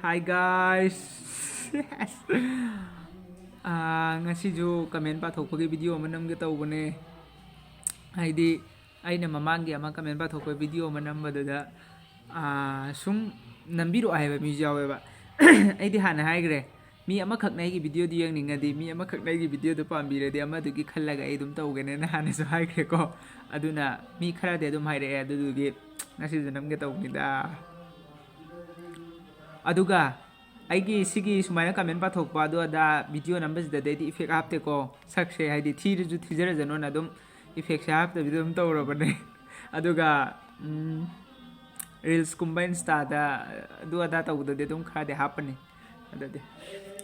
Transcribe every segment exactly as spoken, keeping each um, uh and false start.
Hi guys. ꯑꯥ, ꯉꯁꯤꯁꯨ ꯀꯃꯦꯟ ꯄꯥꯊꯣꯛꯄꯒꯤ video ꯑꯃ ꯅꯝꯒꯦ ꯇꯧꯕꯅꯦ꯫ ꯍꯥꯏꯗꯤ ꯑꯩꯅ ꯃꯃꯥꯡꯒꯤ ꯑꯃ ꯀꯃꯦꯟ ꯄꯥꯊꯣꯛꯄ ꯚꯤꯗꯤꯑꯣ ꯑꯃ ꯅꯝꯕꯗꯨꯗ, ꯑꯥ, ꯁꯨꯝ ꯅꯝꯕꯤꯔꯛꯑꯣ ꯍꯥꯏꯕ ꯃꯤꯁꯨ ꯌꯥꯎꯋꯦꯕ꯫ ꯑꯩꯗꯤ ꯍꯥꯟꯅ ꯍꯥꯏꯈ꯭ꯔꯦ, ꯃꯤ ꯑꯃꯈꯛꯅ ꯑꯩꯒꯤ ꯚꯤꯗꯤꯑꯣꯗꯨ ꯌꯦꯡꯅꯤꯡꯉꯗꯤ, ꯃꯤ ꯑꯃꯈꯛꯅ ꯑꯩꯒꯤ ꯚꯤꯗꯤꯑꯣꯗꯨ ꯄꯥꯝꯕꯤꯔꯗꯤ ꯑꯃꯗꯨꯒꯤ ꯈꯜꯂꯒ ꯑꯩ ꯑꯗꯨꯝ ꯇꯧꯒꯅꯦꯅ ꯍꯥꯟꯅꯁꯨ ꯍꯥꯏꯈ꯭ꯔꯦꯀꯣ꯫ ꯑꯗꯨꯅ ꯃꯤ ꯈꯔꯗꯤ ꯑꯗꯨꯝ ꯍꯥꯏꯔꯛꯑꯦ, ꯑꯗꯨꯗꯨꯒꯤ ꯉꯁꯤꯁꯨ ꯅꯝꯒꯦ ꯇꯧꯕꯅꯤꯗ꯫ ꯑꯗꯨꯒ ꯑꯩꯒꯤ ꯁꯤꯒꯤ ꯁꯨꯃꯥꯏꯅ ꯀꯃꯦꯟ ꯄꯥꯊꯣꯛꯄ ꯑꯗꯨ ꯑꯗꯥ ꯚꯤꯗꯤꯑꯣ ꯅꯝꯕꯁꯤꯗꯗꯤ ꯑꯩꯗꯤ ꯏꯐꯦꯛ ꯍꯥꯞꯇꯦꯀꯣ꯫ ꯁꯛꯁꯦ ꯍꯥꯏꯗꯤ ꯊꯤꯔꯁꯨ ꯊꯤꯖꯔꯖꯅꯣꯅ ꯑꯗꯨꯝ ꯏꯐꯦꯛꯁꯦ ꯍꯥꯞꯇꯕꯤꯗ ꯑꯗꯨꯝ ꯇꯧꯔꯕꯅꯦ꯫ ꯑꯗꯨꯒ, ꯎꯝ, ꯔꯤꯜꯁꯀꯨꯝꯕ ꯏꯟꯁꯇꯥꯗ ꯑꯗꯨ ꯑꯗꯥ ꯇꯧꯕꯗꯗꯤ ꯑꯗꯨꯝ ꯈꯔꯗꯤ ꯍꯥꯞꯄꯅꯤ꯫ ꯑꯗꯨꯗꯤ,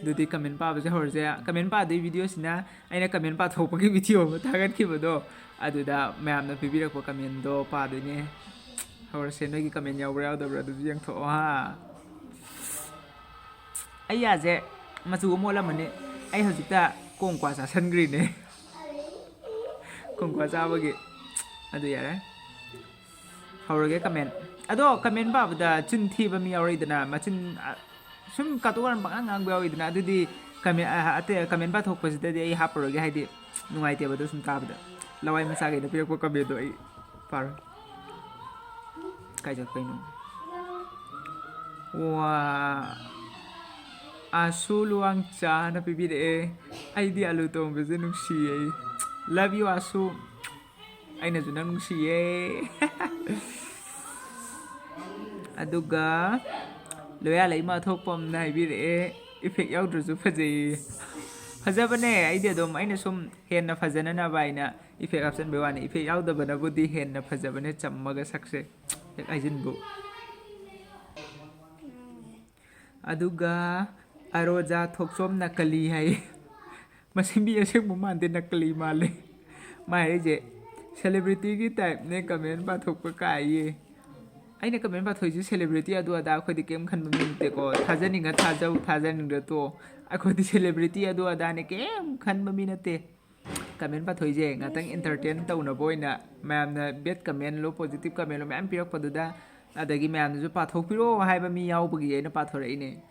ꯑꯗꯨꯗꯤ ꯀꯃꯦꯟ ꯄꯥꯕꯁꯦ ꯍꯧꯔꯁꯦ꯫ ꯀꯃꯦꯟ ꯄꯥꯗꯣꯏ ꯚꯤꯗꯤꯑꯣꯁꯤꯅ ꯑꯩꯅ ꯀꯃꯦꯟ ꯄꯥꯊꯣꯛꯄꯒꯤ ꯚꯤꯗꯤꯑꯣ ꯑꯃ ꯊꯥꯒꯠꯈꯤꯕꯗꯣ, ꯑꯗꯨꯗ ꯃꯌꯥꯝꯅ ꯄꯤꯕꯤꯔꯛꯄ ꯀꯃꯦꯟꯗꯣ ꯄꯥꯗꯣꯏꯅꯦ꯫ ꯍꯧꯔꯁꯦ, ꯅꯣꯏꯒꯤ ꯀꯃꯦꯟ ꯌꯥꯎꯕ꯭ꯔꯥ ꯌꯥꯎꯗꯕ꯭ꯔꯥ ꯑꯗꯨꯁꯨ ꯌꯦꯡꯊꯣꯛꯑꯣ ꯍꯥ꯫ ꯑꯩ ꯌꯥꯁꯦ ꯃꯆꯨ ꯑꯃ ꯑꯣꯜꯂꯝꯃꯅꯤ꯫ ꯑꯩ ꯍꯧꯖꯤꯛꯇ ꯀꯣꯡꯀ꯭ꯋꯥ ꯆꯥꯁꯟꯈ꯭ꯔꯤꯅꯦ꯫ ꯀꯣꯡꯀ꯭ꯋꯥ ꯆꯥꯕꯒꯤ꯫ ꯑꯗꯨ ꯌꯥꯔꯦ꯫ ꯍꯧꯔꯒꯦ ꯀꯃꯦꯟ꯫ ꯑꯗꯣ ꯀꯃꯦꯟ ꯄꯥꯕꯗ ꯆꯤꯟ ꯊꯤꯕ ꯃꯤ ꯌꯥꯎꯔꯛꯏꯗꯅ, ꯃꯆꯤꯟ, ꯑ, ꯁꯨꯝ ꯀꯥꯇꯨ ꯀꯥꯔꯟ ꯄꯪꯉꯥꯡ ꯉꯥꯡꯕ ꯌꯥꯎꯔꯛꯏꯗꯅ, ꯑꯗꯨꯗꯤ ꯀꯃꯦꯟ, ꯑ, ꯑꯇꯩ ꯀꯃꯦꯟ ꯄꯥꯊꯣꯛꯄꯁꯤꯗꯗꯤ ꯑꯩ ꯍꯥꯞꯄꯔꯣꯏꯒꯦ, ꯍꯥꯏꯗꯤ ꯅꯨꯡꯉꯥꯏꯇꯦꯕ ꯑꯗꯣ ꯁꯨꯝ ꯇꯥꯕꯗ꯫ ꯂꯋꯥꯏ ꯃꯆꯥꯈꯩꯅ ꯄꯤꯔꯛꯄ ꯀꯃꯦꯟꯗꯣ ꯑꯩ ꯄꯥꯔꯣꯏ꯫ ꯀꯥꯏ ꯆꯠꯄꯩꯅꯣ? ꯋꯥ, ꯑꯥꯁꯨ ꯂꯨꯋꯥꯡꯆꯥꯅ ꯄꯤꯕꯤꯔꯛꯑꯦ꯫ "ꯑꯩꯗꯤ ꯑꯂꯨ ꯇꯣꯡꯕꯁꯦ ꯅꯨꯡꯁꯤꯌꯦ꯫ Love you, ꯑꯥꯁꯨ꯫ ꯑꯩꯅꯁꯨ ꯅꯪ ꯅꯨꯡꯁꯤꯌꯦ꯫" ꯑꯗꯨꯒ ꯂꯣꯌꯥ ꯂꯩꯃ ꯑꯊꯣꯛꯄꯝꯅ ꯍꯥꯏꯕꯤꯔꯛꯑꯦ, "ꯏꯐꯦꯛ ꯌꯥꯎꯗ꯭ꯔꯁꯨ ꯐꯖꯩꯌꯦ꯫" ꯐꯖꯕꯅꯦ꯫ ꯑꯩꯗꯤ ꯑꯗꯨꯝ, ꯑꯩꯅ ꯁꯨꯝ ꯍꯦꯟꯅ ꯐꯖꯅꯅꯕ ꯍꯥꯏꯅ ꯏꯐꯦꯛ ꯍꯥꯞꯆꯤꯟꯕꯩ ꯋꯥꯅꯤ꯫ ꯏꯐꯦꯛ ꯌꯥꯎꯗꯕꯅꯕꯨꯗꯤ ꯍꯦꯟꯅ ꯐꯖꯕꯅꯦ, ꯆꯝꯃꯒ ꯁꯛꯁꯦ꯫ ꯍꯦꯛ ꯍꯥꯏꯖꯤꯟꯕꯨ꯫ ꯑꯗꯨꯒ ꯑꯔꯣꯖꯥ ꯊꯣꯛꯆꯣꯝ ꯅꯀꯂꯤ ꯍꯥꯏ꯫ ꯃꯁꯤ ꯃꯤ ꯑꯁꯦꯡꯕ ꯃꯥꯟꯗꯦ, ꯅꯀꯂꯤ ꯃꯥꯜꯂꯦ꯫ ꯃꯥ ꯍꯥꯏꯔꯤꯁꯦ ꯁꯦꯂꯦꯕ꯭ꯔꯤꯇꯤꯒꯤ ꯇꯥꯏꯞꯅꯦ ꯀꯃꯦꯟ ꯄꯥꯊꯣꯛꯄ ꯀꯥꯏꯌꯦ꯫ ꯑꯩꯅ ꯀꯃꯦꯟ ꯄꯥꯊꯣꯛꯏꯁꯦ ꯁꯦꯂꯦꯕ꯭ꯔꯤꯇꯤ ꯑꯗꯨ ꯑꯗꯥ ꯑꯩꯈꯣꯏꯗꯤ ꯀꯩꯝ ꯈꯟꯕ ꯃꯤ ꯅꯠꯇꯦꯀꯣ꯫ ꯊꯥꯖꯅꯤꯡꯉ ꯊꯥꯖꯧ, ꯊꯥꯖꯅꯤꯡꯗ꯭ꯔ ꯇꯣꯛꯑꯣ꯫ ꯑꯩꯈꯣꯏꯗꯤ ꯁꯦꯂꯦꯕ꯭ꯔꯤꯇꯤ ꯑꯗꯨ ꯑꯗꯥꯅꯦ ꯀꯩꯝ ꯈꯟꯕ ꯃꯤ ꯅꯠꯇꯦ꯫ ꯀꯃꯦꯟ ꯄꯥꯊꯣꯛꯏꯁꯦ ꯉꯥꯛꯇꯪ ꯏꯟꯇꯔꯇꯦꯟ ꯇꯧꯅꯕ ꯑꯣꯏꯅ, ꯃꯌꯥꯝꯅ ꯕꯦꯠ ꯀꯃꯦꯟꯂꯣ ꯄꯣꯖꯤꯇꯤꯚ ꯀꯃꯦꯟꯂꯣ ꯃꯌꯥꯝ ꯄꯤꯔꯛꯄꯗꯨꯗ ꯑꯗꯒꯤ ꯃꯌꯥꯝꯅꯁꯨ ꯄꯥꯊꯣꯛꯄꯤꯔꯛꯑꯣ ꯍꯥꯏꯕ ꯃꯤ ꯌꯥꯎꯕꯒꯤ ꯑꯩꯅ ꯄꯥꯊꯣꯔꯛꯏꯅꯦ꯫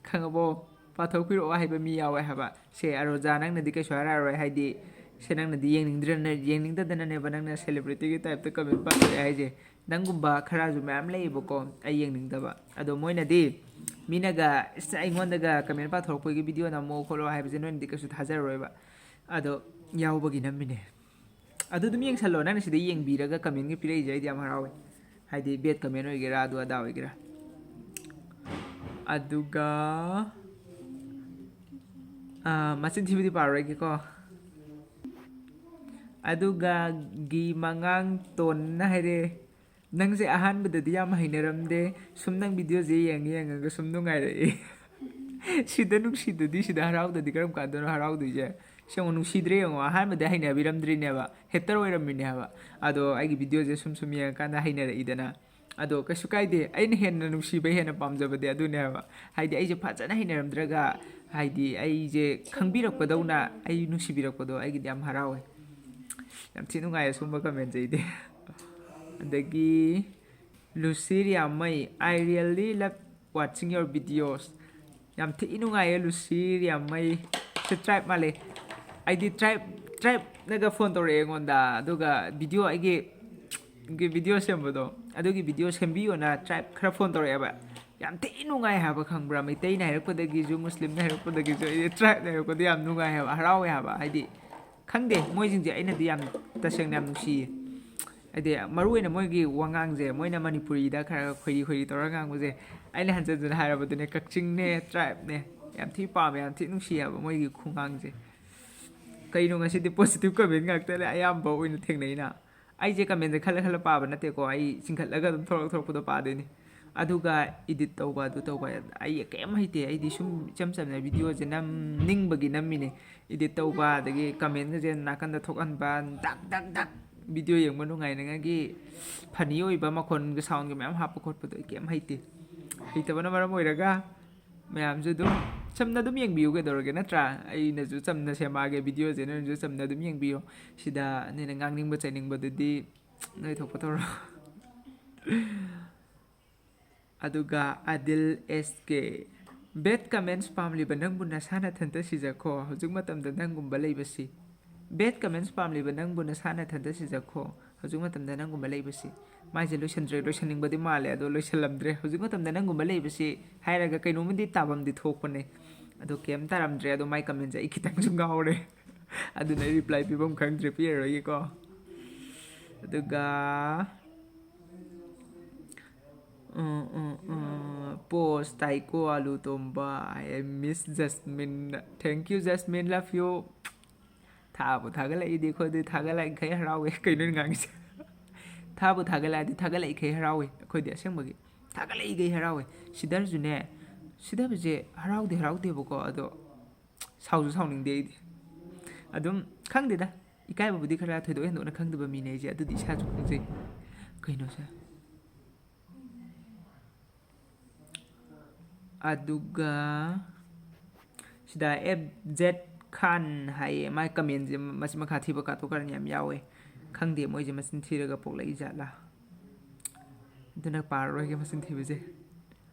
ꯈꯪꯉꯕꯣ? ꯄꯥꯊꯣꯛꯄꯤꯔꯛꯑꯣ ꯍꯥꯏꯕ ꯃꯤ ꯌꯥꯎꯋꯦ ꯍꯥꯏꯕ꯫ ꯁꯦ, ꯑꯔꯣꯖꯥ, ꯅꯪꯅꯗꯤ ꯀꯩꯁꯨ ꯍꯥꯏꯔꯛꯑꯔꯣꯏ, ꯍꯥꯏꯗꯤ ꯁꯦ, ꯅꯪꯅꯗꯤ ꯌꯦꯡꯅꯤꯡꯗ꯭ꯔꯅ, ꯌꯦꯡꯅꯤꯡꯗꯗꯅꯅꯦꯕ ꯅꯪꯅ celebrityꯒꯤ typeꯇ comment ꯄꯥꯊꯣꯛꯑꯦ ꯍꯥꯏꯁꯦ꯫ ꯅꯪꯒꯨꯝꯕ ꯈꯔꯁꯨ ꯃꯌꯥꯝ ꯂꯩꯌꯦꯕꯀꯣ, ꯑꯩ ꯌꯦꯡꯅꯤꯡꯗꯕ꯫ ꯑꯗꯣ ꯃꯣꯏꯅꯗꯤ, ꯃꯤꯅꯒ, "ꯑꯁ, ꯑꯩꯉꯣꯟꯗꯒ comment ꯄꯥꯊꯣꯔꯛꯄꯒꯤ video ꯅꯝꯃꯣ ꯈꯣꯠꯂꯣ" ꯍꯥꯏꯕꯁꯦ ꯅꯣꯏꯅꯗꯤ ꯀꯩꯁꯨ ꯊꯥꯖꯔꯔꯣꯏꯕ꯫ ꯑꯗꯣ ꯌꯥꯎꯕꯒꯤ ꯅꯝꯃꯤꯅꯦ꯫ ꯑꯗꯨ ꯑꯗꯨꯝ ꯌꯦꯡꯁꯜꯂꯣ, ꯅꯪꯅ ꯁꯤꯗ ꯌꯦꯡꯕꯤꯔꯒ commentꯒ ꯄꯤꯔꯛꯏꯁꯦ ꯑꯩꯗꯤ ꯌꯥꯝ ꯍꯔꯥꯎꯋꯦ꯫ ꯍꯥꯏꯗꯤ bad comment ꯑꯣꯏꯒꯦꯔꯥ, ꯑꯗꯨ ꯑꯗꯥ ꯑꯣꯏꯒꯦꯔꯥ꯫ ꯑꯗꯨꯒ, ꯑꯥ, ꯃꯆꯤꯟ ꯊꯤꯕꯗꯤ ꯄꯥꯔꯔꯣꯏꯒꯦꯀꯣ꯫ ꯑꯗꯨꯒ ꯒꯤ ꯃꯉꯥꯡ ꯇꯣꯟꯅ ꯍꯥꯏꯔꯦ, "ꯅꯪꯁꯦ ꯑꯍꯥꯟꯕꯗꯗꯤ ꯌꯥꯝ ꯍꯩꯅꯔꯝꯗꯦ, ꯁꯨꯝ ꯅꯪ videoꯁꯦ ꯌꯦꯡꯉ ꯌꯦꯡꯉꯒ ꯁꯨꯝ ꯅꯨꯡꯉꯥꯏꯔꯛꯑꯦ꯫" ꯁꯤꯗ ꯅꯨꯡꯁꯤꯗꯗꯤ, ꯁꯤꯗ ꯍꯔꯥꯎꯗꯗꯤ ꯀꯔꯝ ꯀꯥꯟꯗꯅꯣ ꯍꯔꯥꯎꯗꯣꯏꯁꯦ? ꯁꯤ ꯌꯦꯡꯉꯣ, ꯅꯨꯡꯁꯤꯗ꯭ꯔꯦ ꯌꯦꯡꯉꯣ, ꯑꯍꯥꯟꯕꯗ ꯍꯩꯅꯕꯤꯔꯝꯗ꯭ꯔꯤꯅꯦꯕ, hater ꯑꯣꯏꯔꯝꯃꯤꯅꯦ ꯍꯥꯏꯕ꯫ ꯑꯗꯣ ꯑꯩꯒꯤ videoꯁꯦ ꯁꯨꯝ ꯁꯨꯝ ꯌꯦꯡꯉꯀꯥꯟꯗ ꯍꯩꯅꯔꯛꯏꯗꯅ꯫ ꯑꯗꯣ ꯀꯩꯁꯨ ꯀꯥꯏꯗꯦ, ꯑꯩꯅ ꯍꯦꯟꯅ ꯅꯨꯡꯁꯤꯕ, ꯍꯦꯟꯅ ꯄꯥꯝꯖꯕꯗꯤ ꯑꯗꯨꯅꯦ ꯍꯥꯏꯕ꯫ ꯍꯥꯏꯗꯤ ꯑꯩꯁꯦ ꯐꯖꯅ ꯍꯩꯅꯔꯝꯗ꯭ꯔꯒ, ꯍꯥꯏꯗꯤ ꯑꯩꯁꯦ ꯈꯪꯕꯤꯔꯛꯄꯗꯧꯅ, ꯑꯩ ꯅꯨꯡꯁꯤꯕꯤꯔꯛꯄꯗꯣ ꯑꯩꯒꯤꯗꯤ ꯌꯥꯝ ꯍꯔꯥꯎꯋꯦ꯫ ꯌꯥꯝ ꯊꯤ ꯅꯨꯡꯉꯥꯏꯌꯦ ꯁꯨꯝꯕ commentꯁꯦ ꯑꯩꯗꯤ꯫ ꯑꯗꯒꯤ Lucy ꯔꯤꯌꯥꯃꯩ, "I really love watching your videos꯫" ꯌꯥꯝ ꯊꯤ ꯅꯨꯡꯉꯥꯏꯌꯦ ꯂꯨꯁꯤ ꯔꯤꯌꯥꯃꯩ꯫ ꯁꯤ tribe ꯃꯥꯜꯂꯦ꯫ ꯑꯩꯗꯤ tribe, tribeꯅꯒ phone ꯇꯧꯔꯛꯑꯦ ꯑꯩꯉꯣꯟꯗ, ꯑꯗꯨꯒ video, ꯑꯩꯒꯤ, ꯑꯩꯒꯤ video ꯁꯦꯝꯕꯗꯣ, ꯑꯗꯨꯒꯤ video ꯁꯦꯝꯕꯤꯌꯣꯅ tribe ꯈꯔ phone ꯇꯧꯔꯛꯑꯦꯕ꯫ ꯌꯥꯝ ꯊꯤ ꯅꯨꯡꯉꯥꯏ ꯍꯥꯏꯕ, ꯈꯪꯕ꯭ꯔꯥ? ꯃꯩꯇꯩꯅ ꯍꯥꯏꯔꯛꯄꯗꯒꯤꯁꯨ, ꯃꯨꯁꯂꯤꯝꯅ ꯍꯥꯏꯔꯛꯄꯗꯒꯤꯁꯨ, ꯑꯩꯗꯤ tribeꯅ ꯍꯥꯏꯔꯛꯄꯗ ꯌꯥꯝ ꯅꯨꯡꯉꯥꯏ ꯍꯥꯏꯕ, ꯍꯔꯥꯎꯋꯦ ꯍꯥꯏꯕ꯫ ꯍꯥꯏꯗꯤ ꯈꯪꯗꯦ, ꯃꯣꯏꯁꯤꯡꯁꯦ ꯑꯩꯅꯗꯤ ꯌꯥꯝ, ꯇꯁꯦꯡꯅ ꯌꯥꯝ ꯅꯨꯡꯁꯤꯌꯦ꯫ ꯍꯥꯏꯗꯤ ꯃꯔꯨ ꯑꯣꯏꯅ ꯃꯣꯏꯒꯤ ꯋꯥꯉꯥꯡꯁꯦ, ꯃꯣꯏꯅ ꯃꯅꯤꯄꯨꯔꯤꯗ ꯈꯔ ꯈꯣꯏꯔꯤ ꯈꯣꯏꯔꯤ ꯇꯧꯔꯒ ꯉꯥꯡꯕꯁꯦ, ꯑꯩꯅ ꯍꯟꯖꯟ ꯍꯟꯖꯟ ꯍꯥꯏꯔꯕꯗꯨꯅꯦ, ꯀꯛꯆꯤꯡꯅꯦ, tribeꯅꯦ, ꯌꯥꯝ ꯊꯤ ꯄꯥꯝꯃꯦ, ꯌꯥꯝ ꯊꯤ ꯅꯨꯡꯁꯤ ꯍꯥꯏꯕ ꯃꯣꯏꯒꯤ ꯈꯨꯉꯥꯡꯁꯦ꯫ ꯀꯩꯅꯣ ꯉꯁꯤꯗꯤ positive comment ꯉꯥꯛꯇꯅꯦ ꯑꯌꯥꯝꯕ ꯑꯣꯏꯅ ꯊꯦꯡꯅꯩꯅ꯫ ꯑꯩꯁꯦ commentꯁꯦ ꯈꯜꯂ ꯈꯜꯂ ꯄꯥꯕ ꯅꯠꯇꯦꯀꯣ, ꯑꯩ ꯆꯤꯡꯈꯠꯂꯒ ꯑꯗꯨꯝ ꯊꯣꯛꯂꯛ ꯊꯣꯛꯂꯛꯄꯗꯣ ꯄꯥꯗꯣꯏꯅꯦ꯫ ꯑꯗꯨꯒ edit ꯇꯧꯕ, ꯑꯗꯨ ꯇꯧꯕ, ꯑꯩ ꯀꯩꯝ ꯍꯩꯇꯦ꯫ ꯑꯩꯗꯤ ꯁꯨꯝ ꯏꯆꯝ ꯆꯝꯅ videoꯁꯦ ꯅꯝꯅꯤꯡꯕꯒꯤ ꯅꯝꯃꯤꯅꯦ꯫ Edit ꯇꯧꯕ, ꯑꯗꯒꯤ commentꯒꯁꯦ ꯅꯥꯀꯟꯗ ꯊꯣꯛꯍꯟꯕ, ꯗꯛ ꯗꯛ ꯗꯛ, video ꯌꯦꯡꯕ ꯅꯨꯡꯉꯥꯏꯅꯉꯥꯏꯒꯤ funny ꯑꯣꯏꯕ ꯃꯈꯣꯟꯒ soundꯒ ꯃꯌꯥꯝ ꯍꯥꯞꯄ ꯈꯣꯠꯄꯗꯣ ꯑꯩ ꯀꯩꯝ ꯍꯩꯇꯦ꯫ ꯍꯩꯇꯕꯅ ꯃꯔꯝ ꯑꯣꯏꯔꯒ ꯃꯌꯥꯝꯁꯨ ꯑꯗꯨꯝ ꯆꯝꯅ ꯑꯗꯨꯝ ꯌꯦꯡꯕꯤꯌꯨ, ꯀꯩꯗꯧꯔꯒꯦ, ꯅꯠꯇ꯭ꯔꯥ? ꯑꯩꯅꯁꯨ ꯆꯝꯅ ꯁꯦꯝꯃꯛꯑꯒꯦ videoꯁꯦ, ꯅꯣꯏꯅꯁꯨ ꯆꯝꯅ ꯑꯗꯨꯝ ꯌꯦꯡꯕꯤꯌꯨ꯫ ꯁꯤꯗ ꯅꯣꯏꯅ ꯉꯥꯡꯅꯤꯡꯕ ꯆꯩꯅꯤꯡꯕꯗꯨꯗꯤ ꯅꯣꯏ ꯊꯣꯛꯄ ꯇꯧꯔꯣ꯫ ꯑꯗꯨꯒ ꯑꯗꯤꯜ ꯑꯦꯁ ꯀꯦ, "Bad comments ꯄꯥꯝꯂꯤꯕ ꯅꯪꯕꯨ ꯅꯁꯥ ꯅꯊꯟꯇ ꯁꯤꯖꯈꯣ, ꯍꯧꯖꯤꯛ ꯃꯇꯝꯗ ꯅꯪꯒꯨꯝꯕ ꯂꯩꯕꯁꯤ꯫ Bad comments ꯄꯥꯝꯂꯤꯕ ꯅꯪꯕꯨ ꯅꯁꯥ ꯅꯊꯟꯇ ꯁꯤꯖꯈꯣ, ꯍꯧꯖꯤꯛ ꯃꯇꯝꯗ ꯅꯪꯒꯨꯝꯕ ꯂꯩꯕꯁꯤ"꯫ ꯃꯥꯏꯁꯦ ꯂꯣꯏꯁꯤꯟꯗ꯭ꯔꯦ, ꯂꯣꯏꯁꯤꯟꯅꯤꯡꯕꯗꯤ ꯃꯥꯜꯂꯦ, ꯑꯗꯣ ꯂꯣꯏꯁꯤꯜꯂꯝꯗ꯭ꯔꯦ꯫ "ꯍꯧꯖꯤꯛ ꯃꯇꯝꯗ ꯅꯪꯒꯨꯝꯕ ꯂꯩꯕꯁꯤ" ꯍꯥꯏꯔꯒ ꯀꯩꯅꯣꯝꯃꯗꯤ ꯇꯥꯐꯝꯗꯤ ꯊꯣꯛꯄꯅꯦ, ꯑꯗꯣ ꯀꯩꯝ ꯇꯥꯔꯝꯗ꯭ꯔꯦ꯫ ꯑꯗꯣ ꯃꯥꯏ commentꯁꯦ ꯑꯩ ꯈꯤꯇꯪꯁꯨ ꯉꯥꯎꯔꯦ, ꯑꯗꯨꯅ ꯑꯩ reply ꯄꯤꯐꯝ ꯈꯪꯗ꯭ꯔꯦ, ꯄꯤꯔꯔꯣꯏꯒꯦꯀꯣ꯫ ꯑꯗꯨꯒ ꯎꯝ, ꯎꯝ, ꯎꯝ, "Post ꯇꯥꯏꯀꯣ ꯑꯂꯨ ꯇꯣꯝꯕ, I miss Jasmine꯫ Thank you Jasmine, love you"꯫ ꯊꯥꯕꯨ ꯊꯥꯒꯠꯂꯛꯏꯗꯤ ꯑꯩꯈꯣꯏꯗꯤ ꯊꯥꯒꯠꯂꯛꯏꯈꯩ ꯍꯔꯥꯎꯋꯦ꯫ ꯀꯩꯅꯣ ꯑꯩꯅ ꯉꯥꯡꯉꯤꯁꯦ? ꯊꯥꯕꯨ ꯊꯥꯒꯠꯂꯛꯑꯗꯤ ꯊꯥꯒꯠꯂꯛꯏꯈꯩ ꯍꯔꯥꯎꯋꯦ ꯑꯩꯈꯣꯏꯗꯤ, ꯑꯁꯦꯡꯕꯒꯤ꯫ ꯊꯥꯒꯠꯂꯛꯏꯈꯩ ꯍꯔꯥꯎꯋꯦ꯫ ꯁꯤꯗꯔꯁꯨꯅꯦ, ꯁꯤꯗꯕꯁꯦ ꯍꯔꯥꯎꯗꯤ ꯍꯔꯥꯎꯗꯦꯕꯀꯣ, ꯑꯗꯣ ꯁꯥꯎꯁꯨ ꯁꯥꯎꯅꯤꯡꯗꯦ ꯑꯩꯗꯤ꯫ ꯑꯗꯨꯝ ꯈꯪꯗꯦꯗ, ꯏꯀꯥꯏꯕꯕꯨꯗꯤ ꯈꯔ ꯊꯣꯏꯗꯣꯛ ꯍꯦꯟꯗꯣꯛꯅ ꯈꯪꯗꯕ ꯃꯤꯅꯦ ꯑꯩꯁꯦ, ꯑꯗꯨꯗꯤ ꯏꯁꯥꯁꯨ ꯈꯪꯖꯩ꯫ ꯀꯩꯅꯣꯁꯦ? ꯑꯗꯨꯒ ꯁꯤꯗ ꯑꯦꯐ ꯖꯦꯠ ꯈꯥꯟ ꯍꯥꯏꯌꯦ, ꯃꯥꯏ commentꯁꯦ ꯃꯆꯤꯟ ꯃꯈꯥ ꯊꯤꯕ ꯀꯥꯇꯨ ꯀꯥꯔꯟ ꯌꯥꯝ ꯌꯥꯎꯋꯦ꯫ ꯈꯪꯗꯦ ꯃꯣꯏꯁꯦ ꯃꯆꯤꯟ ꯊꯤꯔꯒ ꯄꯣꯛꯂꯛꯏ ꯖꯥꯠꯂꯥ, ꯑꯗꯨꯅ ꯄꯥꯔꯔꯣꯏꯒꯦ ꯃꯆꯤꯟ ꯊꯤꯕꯁꯦ꯫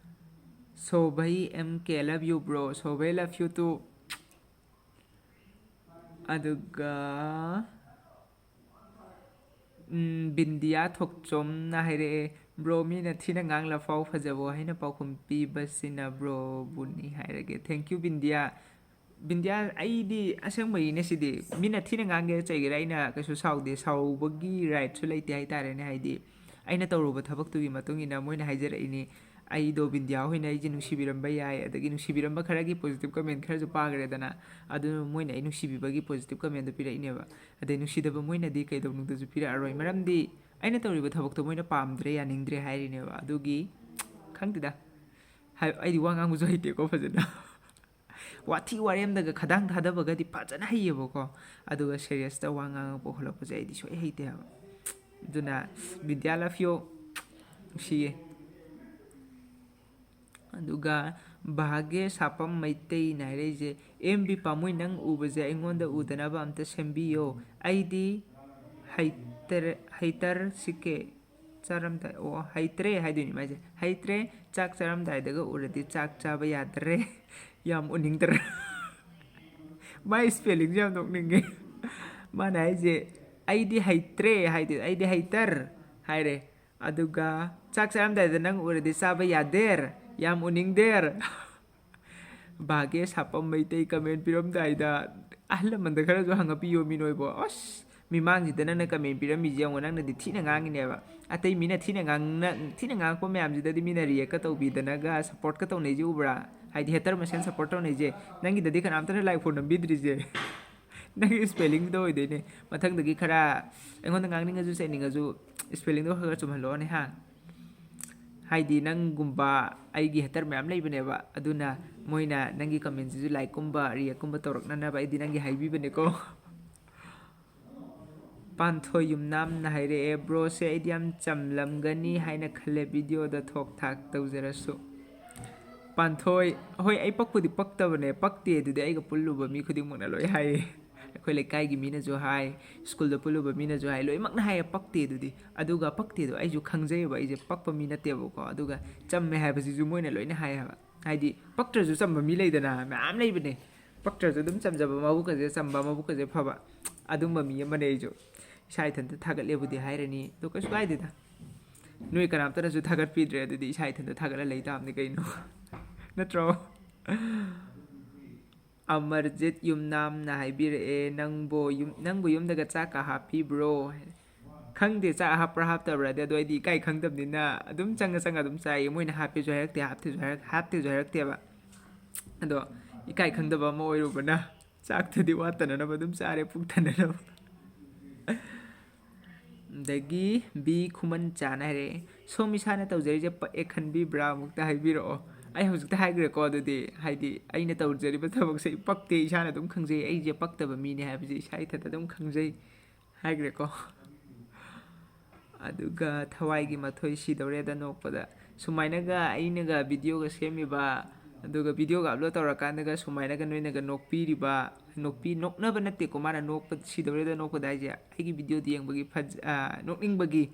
Sovei M K, love you bro꯫ Sovei, love you too꯫ ꯑꯗꯨꯒ ꯎꯝ, ꯕꯤꯟꯗꯤꯌꯥ ꯊꯣꯛꯆꯣꯝꯅ ꯍꯥꯏꯔꯛꯑꯦ, "Bro, ꯃꯤꯅ ꯊꯤꯅ ꯉꯥꯡꯂꯐꯥꯎ ꯐꯖꯕꯣ ꯍꯥꯏꯅ ꯄꯥꯎꯈꯨꯝ ꯄꯤꯕꯁꯤꯅ bro ꯕꯨꯅꯤ" ꯍꯥꯏꯔꯒꯦ꯫ Thank you ꯕꯤꯟꯗꯤꯌꯥ꯫ ꯕꯤꯟꯗꯤꯌꯥ, ꯑꯩꯗꯤ ꯑꯁꯦꯡꯕꯒꯤꯅꯦ ꯁꯤꯗꯤ꯫ ꯃꯤꯅ ꯊꯤꯅ ꯉꯥꯡꯒꯦꯔꯥ ꯆꯩꯒꯦꯔꯥ ꯑꯩꯅ ꯀꯩꯁꯨ ꯁꯥꯎꯗꯦ꯫ ꯁꯥꯎꯕꯒꯤ rightꯁꯨ ꯂꯩꯇꯦ ꯍꯥꯏꯇꯥꯔꯦꯅꯦ꯫ ꯍꯥꯏꯗꯤ ꯑꯩꯅ ꯇꯧꯔꯨꯕ ꯊꯕꯛꯇꯨꯒꯤ ꯃꯇꯨꯡ ꯏꯟꯅ ꯃꯣꯏꯅ ꯍꯥꯏꯖꯔꯛꯏꯅꯤ꯫ ꯑꯩꯗꯣ ꯕꯤꯟꯗꯤꯌꯥ ꯍꯣꯏꯅ ꯑꯩꯁꯦ ꯅꯨꯡꯁꯤꯕꯤꯔꯝꯕ ꯌꯥꯏ, ꯑꯗꯒꯤ ꯅꯨꯡꯁꯤꯕꯤꯔꯝꯕ ꯈꯔꯒꯤ positive comment ꯈꯔꯁꯨ ꯄꯥꯈ꯭ꯔꯦꯗꯅ꯫ ꯑꯗꯨ ꯃꯣꯏꯅ ꯑꯩ ꯅꯨꯡꯁꯤꯕꯤꯕꯒꯤ positive commentꯗꯣ ꯄꯤꯔꯛꯏꯅꯦꯕ꯫ ꯑꯗꯩ ꯅꯨꯡꯁꯤꯗꯕ ꯃꯣꯏꯅꯗꯤ ꯀꯩꯗꯧꯅꯨꯡꯗꯁꯨ ꯄꯤꯔꯛꯑꯔꯣꯏ, ꯃꯔꯝꯗꯤ ꯑꯩꯅ ꯇꯧꯔꯤꯕ ꯊꯕꯛꯇꯣ ꯃꯣꯏꯅ ꯄꯥꯝꯗ꯭ꯔꯦ, ꯌꯥꯅꯤꯡꯗ꯭ꯔꯦ ꯍꯥꯏꯔꯤꯅꯦꯕ꯫ ꯑꯗꯨꯒꯤ ꯈꯪꯗꯦꯗ, ꯍꯥꯏ-, ꯑꯩꯗꯤ ꯋꯥ ꯉꯥꯡꯕꯁꯨ ꯍꯩꯇꯦꯀꯣ ꯐꯖꯅ꯫ ꯋꯥꯊꯤ ꯋꯥꯔꯦꯝꯗꯒ ꯈꯗꯥꯡ ꯊꯥꯗꯕꯒꯗꯤ ꯐꯖꯅ ꯍꯩꯌꯦꯕꯀꯣ, ꯑꯗꯨꯒ seriousꯇ ꯋꯥ ꯉꯥꯡꯉꯛꯄ ꯈꯣꯠꯂꯛꯄꯁꯦ ꯑꯩꯗꯤ ꯁꯣꯏ ꯍꯩꯇꯦ ꯍꯥꯏꯕ꯫ ꯑꯗꯨꯅ ꯕꯤꯗ꯭ꯌꯥ, love you, ꯅꯨꯡꯁꯤꯌꯦ꯫ ꯑꯗꯨꯒ ꯚꯥꯒ꯭ꯌ ꯁꯥꯄꯝ ꯃꯩꯇꯩꯅ ꯍꯥꯏꯔꯛꯏꯁꯦ, "ꯑꯦꯝ ꯕꯤ ꯄꯥꯝꯃꯨꯏ, ꯅꯪ ꯎꯕꯁꯦ ꯑꯩꯉꯣꯟꯗ ꯎꯗꯅꯕ ꯑꯝꯇ ꯁꯦꯝꯕꯤꯌꯣ, ꯑꯩꯗꯤ ꯍꯩꯇꯔ-, ꯍꯩꯇꯔ ꯁꯤꯀꯦ"꯫ ꯆꯥꯔꯝꯗꯥꯏ, ꯑꯣ, ꯍꯩꯇ꯭ꯔꯦ ꯍꯥꯏꯗꯣꯏꯅꯤ ꯃꯥꯏꯁꯦ꯫ "ꯍꯩꯇ꯭ꯔꯦ, ꯆꯥꯛ ꯆꯥꯔꯝꯗꯥꯏꯗꯒ ꯎꯔꯗꯤ ꯆꯥꯛ ꯆꯥꯕ ꯌꯥꯗ꯭ꯔꯦ, ꯌꯥꯝ ꯎꯅꯤꯡꯗ꯭ꯔꯦ"꯫ ꯃꯥꯏ spellingꯁꯦ ꯌꯥꯝ ꯅꯣꯛꯅꯤꯡꯉꯦ꯫ ꯃꯥꯅ ꯍꯥꯏꯁꯦ, "ꯑꯩꯗꯤ ꯍꯩꯇ꯭ꯔꯦ" ꯍꯥꯏꯗꯤ, "ꯑꯩꯗꯤ ꯍꯩꯇꯔ" ꯍꯥꯏꯔꯦ꯫ ꯑꯗꯨꯒ, "ꯆꯥꯛ ꯆꯥꯔꯝꯗꯥꯏꯗ ꯅꯪ ꯎꯔꯗꯤ ꯆꯥꯕ ꯌꯥꯗꯦꯔ, ꯌꯥꯝ ꯎꯅꯤꯡꯗꯦꯔ"꯫ ꯚꯥꯒꯦꯁ ꯍꯥꯄꯝ ꯃꯩꯇꯩ comment ꯄꯤꯔꯝꯗꯥꯏꯗ ꯑꯍꯜ ꯂꯃꯟꯗ ꯈꯔꯁꯨ ꯍꯪꯉ ꯄꯤꯌꯣ ꯃꯤ ꯅꯣꯏꯕꯣ꯫ ꯑꯁ, ꯃꯤꯃꯥꯡꯁꯤꯗ ꯅꯪꯅ comment ꯄꯤꯔꯝꯃꯤꯁꯦ ꯌꯦꯡꯉꯣ, ꯅꯪꯅꯗꯤ ꯊꯤꯅ ꯉꯥꯡꯉꯤꯅꯦꯕ꯫ ꯑꯇꯩ ꯃꯤꯅ ꯊꯤꯅ ꯉꯥꯡꯅ-, ꯊꯤꯅ ꯉꯥꯡꯉꯛꯄ ꯃꯌꯥꯝꯁꯤꯗꯗꯤ ꯃꯤꯅ reactꯀ ꯇꯧꯕꯤꯗꯅꯒ supportꯀ ꯇꯧꯅꯩꯁꯦ ꯎꯕ꯭ꯔꯥ? ꯍꯥꯏꯗꯤ hater ꯃꯁꯦꯟ support ꯇꯧꯅꯩꯁꯦ꯫ ꯅꯪꯒꯤꯗꯗꯤ ꯀꯅꯥꯝꯇꯅ like ꯐꯥꯎ ꯅꯝꯕꯤꯗ꯭ꯔꯤꯁꯦ꯫ ꯅꯪꯒꯤ spellingꯗꯨꯗ ꯑꯣꯏꯗꯣꯏꯅꯦ꯫ ꯃꯊꯪꯗꯒꯤ ꯈꯔ ꯑꯩꯉꯣꯟꯗ ꯉꯥꯡꯅꯤꯡꯉꯁꯨ ꯆꯩꯅꯤꯡꯉꯁꯨ spellingꯗꯣ ꯈꯔ ꯈꯔ ꯆꯨꯝꯍꯜꯂꯛꯑꯣꯅꯦ ꯍꯥ꯫ ꯍꯥꯏꯗꯤ ꯅꯪꯒꯨꯝꯕ ꯑꯩꯒꯤ hater ꯃꯌꯥꯝ ꯂꯩꯕꯅꯦꯕ, ꯑꯗꯨꯅ ꯃꯣꯏꯅ ꯅꯪꯒꯤ commentꯁꯤꯁꯨ likeꯀꯨꯝꯕ reactꯀꯨꯝꯕ ꯇꯧꯔꯛꯅꯅꯕ ꯑꯩꯗꯤ ꯅꯪꯒꯤ ꯍꯥꯏꯕꯤꯕꯅꯦꯀꯣ꯫ ꯄꯥꯟꯊꯣꯏ ꯌꯨꯝꯅꯥꯝꯅ ꯍꯥꯏꯔꯛꯑꯦ, "Broꯁꯦ ꯑꯩꯗꯤ ꯌꯥꯝ ꯆꯝꯂꯝꯒꯅꯤ ꯍꯥꯏꯅ ꯈꯜꯂꯦ videoꯗ ꯊꯣꯛ ꯊꯥꯛ ꯇꯧꯖꯔꯁꯨ"꯫ ꯄꯥꯟꯊꯣꯏ, ꯍꯣꯏ, ꯑꯩ ꯄꯛꯄꯨꯗꯤ ꯄꯛꯇꯕꯅꯦ, ꯄꯛꯇꯦ ꯑꯗꯨꯗꯤ ꯑꯩꯒ ꯄꯨꯜꯂꯨꯕ ꯃꯤ ꯈꯨꯗꯤꯡꯃꯛꯅ ꯂꯣꯏ ꯍꯥꯏꯌꯦ꯫ ꯑꯩꯈꯣꯏ ꯂꯩꯀꯥꯏꯒꯤ ꯃꯤꯅꯁꯨ ꯍꯥꯏ, ꯁ꯭ꯀꯨꯜꯗ ꯄꯨꯜꯂꯨꯕ ꯃꯤꯅꯁꯨ ꯍꯥꯏ, ꯂꯣꯏꯅꯃꯛꯅ ꯍꯥꯏꯌꯦ ꯄꯛꯇꯦ ꯑꯗꯨꯗꯤ꯫ ꯑꯗꯨꯒ ꯄꯛꯇꯦꯗꯣ ꯑꯩꯁꯨ ꯈꯪꯖꯩꯌꯦꯕ, ꯑꯩꯁꯦ ꯄꯛꯄ ꯃꯤ ꯅꯠꯇꯦꯕꯀꯣ꯫ ꯑꯗꯨꯒ ꯆꯝꯃꯦ ꯍꯥꯏꯕꯁꯤꯁꯨ ꯃꯣꯏꯅ ꯂꯣꯏꯅ ꯍꯥꯏꯌꯦꯕ꯫ ꯍꯥꯏꯗꯤ ꯄꯛꯇ꯭ꯔꯁꯨ ꯆꯝꯕ ꯃꯤ ꯂꯩꯗꯅ, ꯃꯌꯥꯝ ꯂꯩꯕꯅꯦ꯫ ꯄꯛꯇ꯭ꯔꯁꯨ ꯑꯗꯨꯝ ꯆꯝꯖꯕ, ꯃꯕꯨꯛꯀꯁꯦ ꯆꯝꯕ, ꯃꯕꯨꯛꯀꯁꯦ ꯐꯕ, ꯑꯗꯨꯝꯕ ꯃꯤ ꯑꯃꯅꯦ ꯑꯩꯁꯨ꯫ ꯏꯁꯥ ꯏꯊꯟꯇ ꯊꯥꯒꯠꯂꯦꯕꯨꯗꯤ ꯍꯥꯏꯔꯅꯤ, ꯑꯗꯣ ꯀꯩꯁꯨ ꯀꯥꯏꯗꯦꯗ꯫ ꯅꯣꯏ ꯀꯅꯥꯝꯇꯅꯁꯨ ꯊꯥꯒꯠꯄꯤꯗ꯭ꯔꯦ, ꯑꯗꯨꯗꯤ ꯏꯁꯥ ꯏꯊꯟꯇ ꯊꯥꯒꯠꯂ ꯂꯩ ꯇꯥꯕꯅꯤ ꯀꯩꯅꯣ꯫ ꯅꯠꯇ꯭ꯔꯣ? ꯑꯃꯔꯖꯤꯠ ꯌꯨꯝꯅꯥꯝꯅ ꯍꯥꯏꯕꯤꯔꯛꯑꯦ, "ꯅꯪꯕꯨ ꯌꯨꯝ-, ꯅꯪꯕꯨ ꯌꯨꯝꯗꯒ ꯆꯥꯛꯀ ꯍꯥꯞꯄꯤꯕ꯭ꯔꯣ?" ꯈꯪꯗꯦ ꯆꯥꯛ ꯍꯥꯞꯄ꯭ꯔꯥ ꯍꯥꯞꯇꯕ꯭ꯔꯥꯗꯤ, ꯑꯗꯣ ꯑꯩꯗꯤ ꯏꯀꯥꯏ ꯈꯪꯗꯕꯅꯤꯅ ꯑꯗꯨꯝ ꯆꯪꯉ ꯆꯪꯉ ꯑꯗꯨꯝ ꯆꯥꯏꯌꯦ꯫ ꯃꯣꯏꯅ ꯍꯥꯞꯄꯦꯁꯨ ꯍꯥꯏꯔꯛꯇꯦ, ꯍꯥꯞꯇꯦꯁꯨ ꯍꯥꯏꯔꯛ-, ꯍꯥꯞꯇꯦꯁꯨ ꯍꯥꯏꯔꯛꯇꯦꯕ꯫ ꯑꯗꯣ ꯏꯀꯥꯏ ꯈꯪꯗꯕ ꯑꯃ ꯑꯣꯏꯔꯨꯕꯅ ꯆꯥꯛꯇꯨꯗꯤ ꯋꯥꯠꯇꯅꯅꯕ ꯑꯗꯨꯝ ꯆꯥꯔꯦ, ꯄꯨꯛ ꯊꯟꯅꯅꯕ꯫ ꯑꯗꯒꯤ ꯕꯤ ꯈꯨꯃꯟꯆꯥꯅ ꯍꯥꯏꯔꯛꯑꯦ, "ꯁꯣꯝ ꯏꯁꯥꯅ ꯇꯧꯖꯔꯤꯁꯦ ꯄꯛꯑꯦ ꯈꯟꯕꯤꯕ꯭ꯔꯥ?" ꯑꯃꯨꯛꯇ ꯍꯥꯏꯕꯤꯔꯛꯑꯣ꯫ ꯑꯩ ꯍꯧꯖꯤꯛꯇ ꯍꯥꯏꯈ꯭ꯔꯦꯀꯣ, ꯑꯗꯨꯗꯤ ꯍꯥꯏꯗꯤ ꯑꯩꯅ ꯇꯧꯖꯔꯤꯕ ꯊꯕꯛꯁꯦ ꯑꯩ ꯄꯛꯇꯦ, ꯏꯁꯥꯅ ꯑꯗꯨꯝ ꯈꯪꯖꯩ꯫ ꯑꯩꯁꯦ ꯄꯛꯇꯕ ꯃꯤꯅꯦ ꯍꯥꯏꯕꯁꯦ ꯏꯁꯥ ꯏꯊꯟꯇ ꯑꯗꯨꯝ ꯈꯪꯖꯩ꯫ ꯍꯥꯏꯈ꯭ꯔꯦꯀꯣ꯫ ꯑꯗꯨꯒ ꯊꯋꯥꯏꯒꯤ ꯃꯊꯣꯏ ꯁꯤꯗꯧꯔꯦꯗ ꯅꯣꯛꯄꯗ꯫ ꯁꯨꯃꯥꯏꯅꯒ ꯑꯩꯅꯒ videoꯒ ꯁꯦꯝꯃꯤꯕ, ꯑꯗꯨꯒ videoꯒ upload ꯇꯧꯔꯀꯥꯟꯗꯒ ꯁꯨꯃꯥꯏꯅꯒ ꯅꯣꯏꯅꯒ ꯅꯣꯛꯄꯤꯔꯤꯕ, ꯅꯣꯛꯄꯤ-, ꯅꯣꯛꯅꯕ ꯅꯠꯇꯦꯀꯣ, ꯃꯥꯅ ꯅꯣꯛꯄ, ꯁꯤꯗꯧꯔꯦꯗ ꯅꯣꯛꯄꯗ ꯍꯥꯏꯁꯦ, ꯑꯩꯒꯤ videoꯗ ꯌꯦꯡꯕꯒꯤ ꯐꯖ-, ꯑ, ꯅꯣꯛꯅꯤꯡꯕꯒꯤ꯫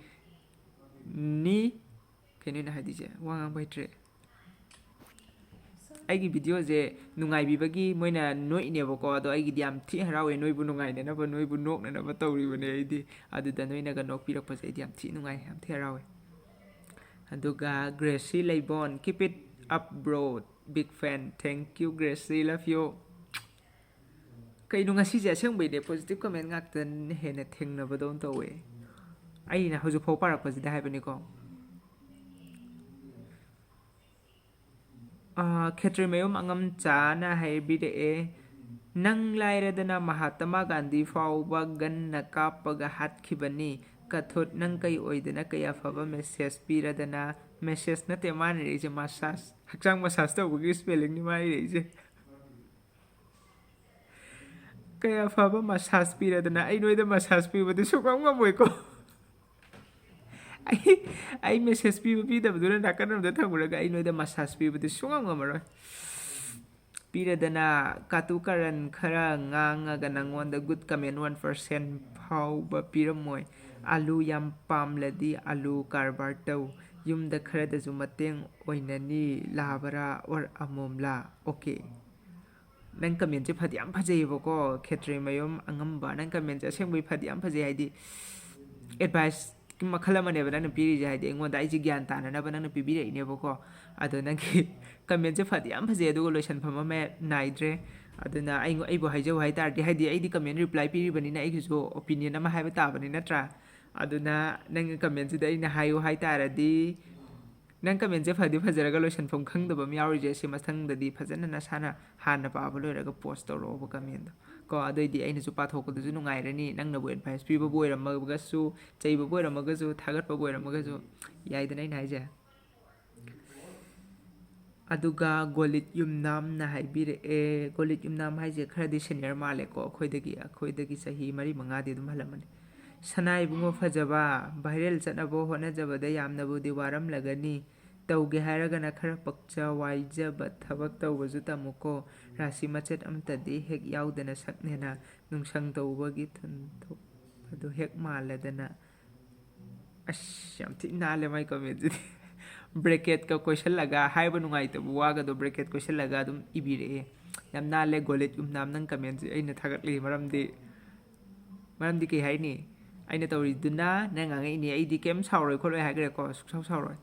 ꯅꯤ꯫ ꯀꯩꯅꯣ ꯑꯩꯅ ꯍꯥꯏꯗꯣꯏꯁꯦ? ꯋꯥ ꯉꯥꯡꯕ ꯍꯩꯇ꯭ꯔꯦ꯫ ꯑꯩꯒꯤ ꯚꯤꯗꯤꯑꯣꯁꯦ ꯅꯨꯡꯉꯥꯏꯕꯤꯕꯒꯤ ꯃꯣꯏꯅ ꯅꯣꯛꯏꯅꯦꯕꯀꯣ, ꯑꯗꯣ ꯑꯩꯒꯤꯗꯤ ꯌꯥꯝ ꯊꯤ ꯍꯔꯥꯎꯋꯦ꯫ ꯅꯣꯏꯕꯨ ꯅꯨꯡꯉꯥꯏꯅꯅꯕ, ꯅꯣꯏꯕꯨ ꯅꯣꯛꯅꯅꯕ ꯇꯧꯔꯤꯕꯅꯦ ꯑꯩꯗꯤ꯫ ꯑꯗꯨꯗ ꯅꯣꯏꯅꯒ ꯅꯣꯛꯄꯤꯔꯛꯄꯁꯦ ꯑꯩꯗꯤ ꯌꯥꯝ ꯊꯤ ꯅꯨꯡꯉꯥꯏ, ꯌꯥꯝ ꯊꯤ ꯍꯔꯥꯎꯋꯦ꯫ ꯑꯗꯨꯒ ꯒ꯭ꯔꯦꯁꯤ ꯂꯩꯕꯣꯟ, "Keep it up, bro. Big fan." Thank you, Gracie, love you꯫ ꯀꯩꯅꯣ, ꯉꯁꯤꯁꯦ ꯑꯁꯦꯡꯕꯩꯅꯦ positive comment ꯉꯥꯛꯇꯅ ꯍꯦꯟꯅ ꯊꯦꯡꯅꯕꯗꯧꯅ ꯇꯧꯋꯦ꯫ ꯑꯩꯅ ꯍꯧꯖꯤꯛꯐꯥꯎ ꯄꯥꯔꯛꯄꯁꯤꯗ ꯍꯥꯏꯕꯅꯤꯀꯣ꯫ ꯑꯥ, ꯈꯦꯇ꯭ꯔꯤꯃꯌꯨꯝ ꯑꯉꯝꯆꯥꯅ ꯍꯥꯏꯕꯤꯔꯛꯑꯦ, "ꯅꯪ ꯂꯥꯏꯔꯗꯅ ꯃꯍꯥꯇꯃꯥ ꯒꯥꯟꯙꯤ ꯐꯥꯎꯕ ꯒꯟꯅ ꯀꯥꯞꯄꯒ ꯍꯥꯠꯈꯤꯕꯅꯤ꯫ ꯀꯊꯨꯠ, ꯅꯪ ꯀꯩ ꯑꯣꯏꯗꯅ ꯀꯩ ꯑꯐꯕ message ꯄꯤꯔꯗꯅ?" Message ꯅꯠꯇꯦ ꯃꯥꯅ ꯏꯔꯛꯏꯁꯦ, massage, ꯍꯛꯆꯥꯡ massage ꯇꯧꯕꯒꯤ spellingꯅꯤ ꯃꯥꯅ ꯏꯔꯛꯏꯁꯦ꯫ "ꯀꯩ ꯑꯐꯕ massage ꯄꯤꯔꯗꯅ?" ꯑꯩ ꯅꯣꯏꯗ massage ꯄꯤꯕꯗꯤ ꯁꯨꯡꯉꯝ ꯉꯝꯃꯣꯏꯀꯣ꯫ ꯑꯩ, ꯑꯩ message ꯄꯤꯕ ꯄꯤꯗꯕꯗꯨꯅ ꯅꯥꯀꯟ ꯑꯃꯗ ꯊꯝꯈ꯭ꯔꯒ ꯑꯩ ꯅꯣꯏꯗ massage ꯄꯤꯕꯗꯤ ꯁꯨꯡꯉꯝ ꯉꯝꯃꯔꯣꯏ꯫ ꯄꯤꯔꯗꯅ ꯀꯥꯇꯨ ꯀꯥꯔꯟ ꯈꯔ ꯉꯥꯡꯉꯒ ꯅꯪꯉꯣꯟꯗ good comment one percent ꯐꯥꯎꯕ ꯄꯤꯔꯝꯃꯣꯏ꯫ ꯑꯂꯨ ꯌꯥꯝ ꯄꯥꯝꯂꯗꯤ ꯑꯂꯨ ꯀꯔꯕꯥꯔ ꯇꯧ꯫ ꯌꯨꯝꯗ ꯈꯔꯗꯁꯨ ꯃꯇꯦꯡ ꯑꯣꯏꯅꯅꯤ, ꯂꯥꯕ꯭ꯔꯥ or ꯑꯃꯣꯝꯂꯥ? Okay꯫ ꯅꯪ commentꯁꯦ ꯐꯗꯤ ꯌꯥꯝ ꯐꯖꯩꯌꯦꯕꯀꯣ, ꯈꯦꯇ꯭ꯔꯤꯃꯌꯨꯝ ꯑꯉꯝꯕ꯫ ꯅꯪ commentꯁꯦ ꯑꯁꯦꯡꯕꯩ ꯐꯗꯤ ꯌꯥꯝ ꯐꯖꯩ, ꯍꯥꯏꯗꯤ adviceꯀꯤ ꯃꯈꯜ ꯑꯃꯅꯦꯕ ꯅꯪꯅ ꯄꯤꯔꯤꯁꯦ, ꯍꯥꯏꯗꯤ ꯑꯩꯉꯣꯟꯗ ꯑꯩꯁꯦ ꯒ꯭ꯌꯥꯟ ꯇꯥꯅꯅꯕ ꯅꯪꯅ ꯄꯤꯕꯤꯔꯛꯏꯅꯦꯕꯀꯣ꯫ ꯑꯗꯣ ꯅꯪꯒꯤ commentꯁꯦ ꯐꯗꯤ ꯌꯥꯝ ꯐꯖꯩ, ꯑꯗꯨꯒ ꯂꯣꯏꯁꯟꯐꯝ ꯑꯃ ꯅꯥꯏꯗ꯭ꯔꯦ꯫ ꯑꯗꯨꯅ ꯑꯩ, ꯑꯩꯕꯨ ꯍꯥꯏꯖꯧ ꯍꯥꯏ ꯇꯥꯔꯗꯤ, ꯍꯥꯏꯗꯤ ꯑꯩꯗꯤ comment reply ꯄꯤꯔꯤꯕꯅꯤꯅ ꯑꯩꯒꯤꯁꯨ opinion ꯑꯃ ꯍꯥꯏꯕ ꯇꯥꯕꯅꯤ, ꯅꯠꯇ꯭ꯔꯥ? ꯑꯗꯨꯅ ꯅꯪꯒꯤ commentꯁꯤꯗ ꯑꯩꯅ ꯍꯥꯏꯌꯨ ꯍꯥꯏ ꯇꯥꯔꯗꯤ, ꯅꯪ commentꯁꯦ ꯐꯗꯤ ꯐꯖꯔꯒ ꯂꯣꯏꯁꯟꯐꯝ ꯈꯪꯗꯕ ꯑꯃ ꯌꯥꯎꯔꯤꯁꯦ, ꯁꯤ ꯃꯊꯪꯗꯗꯤ ꯐꯖꯅ ꯅꯁꯥꯅ ꯍꯥꯟꯅ ꯄꯥꯕ ꯂꯣꯏꯔꯒ post ꯇꯧꯔꯛꯑꯣꯕ commentꯗꯣ ꯀꯣ꯫ ꯑꯗꯨꯑꯣꯏꯗꯤ ꯑꯩꯅꯁꯨ ꯄꯥꯊꯣꯛꯄꯗꯁꯨ ꯅꯨꯡꯉꯥꯏꯔꯅꯤ, ꯅꯪꯅꯕꯨ advice ꯄꯤꯕꯕꯨ ꯑꯣꯏꯔꯝꯃꯒꯁꯨ, ꯆꯩꯕꯕꯨ ꯑꯣꯏꯔꯝꯃꯒꯁꯨ, ꯊꯥꯒꯠꯄꯕꯨ ꯑꯣꯏꯔꯝꯃꯒꯁꯨ, ꯌꯥꯏꯗꯅ ꯑꯩꯅ ꯍꯥꯏꯁꯦ꯫ ꯑꯗꯨꯒ ꯒꯣꯂꯤꯠ ꯌꯨꯝꯅꯥꯝꯅ ꯍꯥꯏꯕꯤꯔꯛꯑꯦ, ꯒꯣꯂꯤꯠ ꯌꯨꯝꯅꯥꯝ ꯍꯥꯏꯁꯦ ꯈꯔꯗꯤ senior ꯃꯥꯜꯂꯦꯀꯣ ꯑꯩꯈꯣꯏꯗꯒꯤ, ꯑꯩꯈꯣꯏꯗꯒꯤ ꯆꯍꯤ ꯃꯔꯤ ꯃꯉꯥꯗꯤ ꯑꯗꯨꯝ ꯍꯜꯂꯝꯃꯅꯤ꯫ "ꯁꯅꯥ ꯏꯕꯨꯡꯉꯣ ꯐꯖꯕ, viral ꯆꯠꯅꯕ ꯍꯣꯠꯅꯖꯕꯗ ꯌꯥꯝꯅꯕꯨꯗꯤ ꯋꯥꯔꯝꯂꯒꯅꯤ꯫ ꯇꯧꯒꯦ ꯍꯥꯏꯔꯒꯅ ꯈꯔ ꯄꯛꯆ ꯋꯥꯏꯖꯕ ꯊꯕꯛ ꯇꯧꯕꯁꯨ ꯇꯝꯃꯨꯀꯣ꯫ ꯔꯥꯁꯤ ꯃꯆꯦꯠ ꯑꯃꯇꯗꯤ ꯍꯦꯛ ꯌꯥꯎꯗꯅ ꯁꯛꯅꯦꯅ ꯅꯨꯡꯁꯪ ꯇꯧꯕꯒꯤ ꯊꯨꯟꯊꯣꯛꯄꯗꯨ ꯍꯦꯛ ꯃꯥꯜꯂꯗꯅ" ꯑꯁ, ꯌꯥꯝ ꯊꯤꯅ ꯅꯥꯜꯂꯦ ꯃꯥꯏ comment ꯁꯤꯗꯤ꯫ Bracket ꯀ ꯀꯣꯏꯁꯜꯂꯒ, ꯍꯥꯏꯕ ꯅꯨꯡꯉꯥꯏꯇꯕ ꯋꯥꯒꯗꯣ bracket ꯀꯣꯏꯁꯜꯂꯒ ꯑꯗꯨꯝ ꯏꯕꯤꯔꯛꯑꯦ꯫ ꯌꯥꯝ ꯅꯥꯜꯂꯦ ꯒꯣꯂꯤꯠ ꯌꯨꯝꯅꯥꯝ, ꯅꯪ comment ꯁꯦ ꯑꯩꯅ ꯊꯥꯒꯠꯂꯤ ꯃꯔꯝꯗꯤ, ꯃꯔꯝꯗꯤ ꯀꯩ ꯍꯥꯏꯅꯤ? ꯑꯩꯅ ꯇꯧꯔꯤꯗꯨꯅ ꯅꯪ ꯉꯥꯡꯉꯛꯏꯅꯦ, ꯑꯩꯗꯤ ꯀꯩꯝ ꯁꯥꯎꯔꯣꯏ ꯈꯣꯠꯂꯣꯏ ꯍꯥꯏꯈ꯭ꯔꯦꯀꯣ, ꯁꯨꯡꯁꯥꯎ ꯁꯥꯎꯔꯣꯏ꯫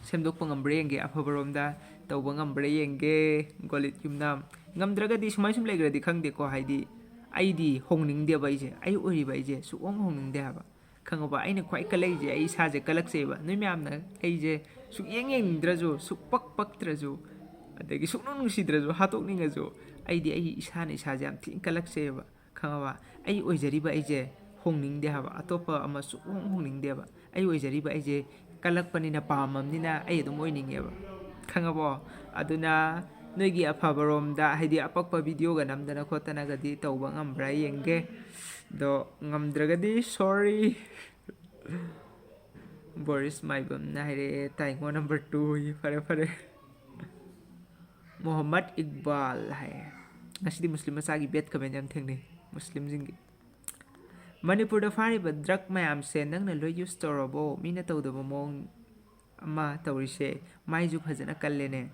ꯁꯦꯝꯗꯣꯛꯄ ꯉꯝꯕ꯭ꯔꯥ ꯌꯦꯡꯒꯦ, ꯑꯐꯕꯔꯣꯝꯗ ꯇꯧꯕ ꯉꯝꯕ꯭ꯔꯥ ꯌꯦꯡꯒꯦ꯫ ꯒꯣꯂꯤꯠ ꯌꯨꯝꯅꯥꯝ, ꯉꯝꯗ꯭ꯔꯒꯗꯤ ꯁꯨꯃꯥꯏ ꯁꯨꯝ ꯂꯩꯈ꯭ꯔꯗꯤ ꯈꯪꯗꯦꯀꯣ, ꯍꯥꯏꯗꯤ ꯑꯩꯗꯤ ꯍꯣꯡꯅꯤꯡꯗꯦꯕ, ꯑꯩꯁꯦ, ꯑꯩ ꯑꯣꯏꯔꯤꯕ ꯑꯩꯁꯦ ꯁꯨꯛꯍꯣꯡ ꯍꯣꯡꯅꯤꯡꯗꯦ ꯍꯥꯏꯕ, ꯈꯪꯉꯕ? ꯑꯩꯅ ꯈ꯭ꯋꯥꯏ ꯀꯜꯂꯛꯏꯁꯦ, ꯑꯩ ꯏꯁꯥꯁꯦ ꯀꯜꯂꯛꯆꯩꯕ꯫ ꯅꯣꯏ ꯃꯌꯥꯝꯅ ꯑꯩꯁꯦ ꯁꯨꯛꯌꯦꯡ ꯌꯦꯡꯅꯤꯡꯗ꯭ꯔꯁꯨ, ꯁꯨꯛꯄꯛ ꯄꯛꯇ꯭ꯔꯁꯨ, ꯑꯗꯒꯤ ꯁꯨꯛꯅꯨꯡ ꯅꯨꯡꯁꯤꯗ꯭ꯔꯁꯨ, ꯍꯥꯠꯇꯣꯛꯅꯤꯡꯉꯁꯨ, ꯑꯩꯗꯤ ꯑꯩ ꯏꯁꯥꯅ ꯏꯁꯥꯁꯦ ꯌꯥꯝ ꯊꯤꯅ ꯀꯜꯂꯛꯆꯩꯕ, ꯈꯪꯉꯕ? ꯑꯩ ꯑꯣꯏꯖꯔꯤꯕ ꯑꯩꯁꯦ ꯍꯣꯡꯅꯤꯡꯗꯦ ꯍꯥꯏꯕ, ꯑꯇꯣꯞꯄ ꯑꯃ ꯁꯨꯛꯍꯣꯡ ꯍꯣꯡꯅꯤꯡꯗꯦꯕ꯫ ꯑꯩ ꯑꯣꯏꯖꯔꯤꯕ ꯑꯩꯁꯦ ꯀꯜꯂꯛꯄꯅꯤꯅ, ꯄꯥꯝꯃꯕꯅꯤꯅ ꯑꯩ ꯑꯗꯨꯝ ꯑꯣꯏꯅꯤꯡꯉꯦꯕ, ꯈꯪꯉꯕꯣ? ꯑꯗꯨꯅ ꯅꯣꯏꯒꯤ ꯑꯐꯕꯔꯣꯝꯗ, ꯍꯥꯏꯗꯤ ꯑꯄꯛꯄ video ꯒ ꯅꯝꯗꯅ ꯈꯣꯠꯇꯅꯒꯗꯤ ꯇꯧꯕ ꯉꯝꯕ꯭ꯔꯥ ꯌꯦꯡꯒꯦ꯫ ꯑꯗꯣ ꯉꯝꯗ꯭ꯔꯒꯗꯤ sorry꯫ ꯕꯣꯔꯤꯁ ꯃꯥꯏꯕꯝꯅ ꯍꯥꯏꯔꯛꯑꯦ, "ꯇꯥꯏꯉꯣ number two" ꯌꯦ꯫ ꯐꯔꯦ, ꯐꯔꯦ꯫ ꯃꯣꯍꯝꯃꯗ ꯏꯛꯕꯥꯜ ꯍꯥꯏꯌꯦ, "ꯉꯁꯤꯗꯤ ꯃꯨꯁꯂꯤꯝ ꯃꯆꯥꯒꯤ bad comment ꯌꯥꯝ ꯊꯦꯡꯅꯩ, ꯃꯨꯁꯂꯤꯝꯁꯤꯡꯒꯤ"꯫ ꯃꯅꯤꯄꯨꯔꯗ ꯐꯥꯔꯤꯕ drug ꯃꯌꯥꯝꯁꯦ ꯅꯪꯅ ꯂꯣꯏ use ꯇꯧꯔꯕꯣ? ꯃꯤꯅ ꯇꯧꯗꯕ ꯃꯑꯣꯡ ꯑꯃ ꯇꯧꯔꯤꯁꯦ꯫ ꯃꯥꯏꯁꯨ ꯐꯖꯅ ꯀꯜꯂꯦꯅꯦ꯫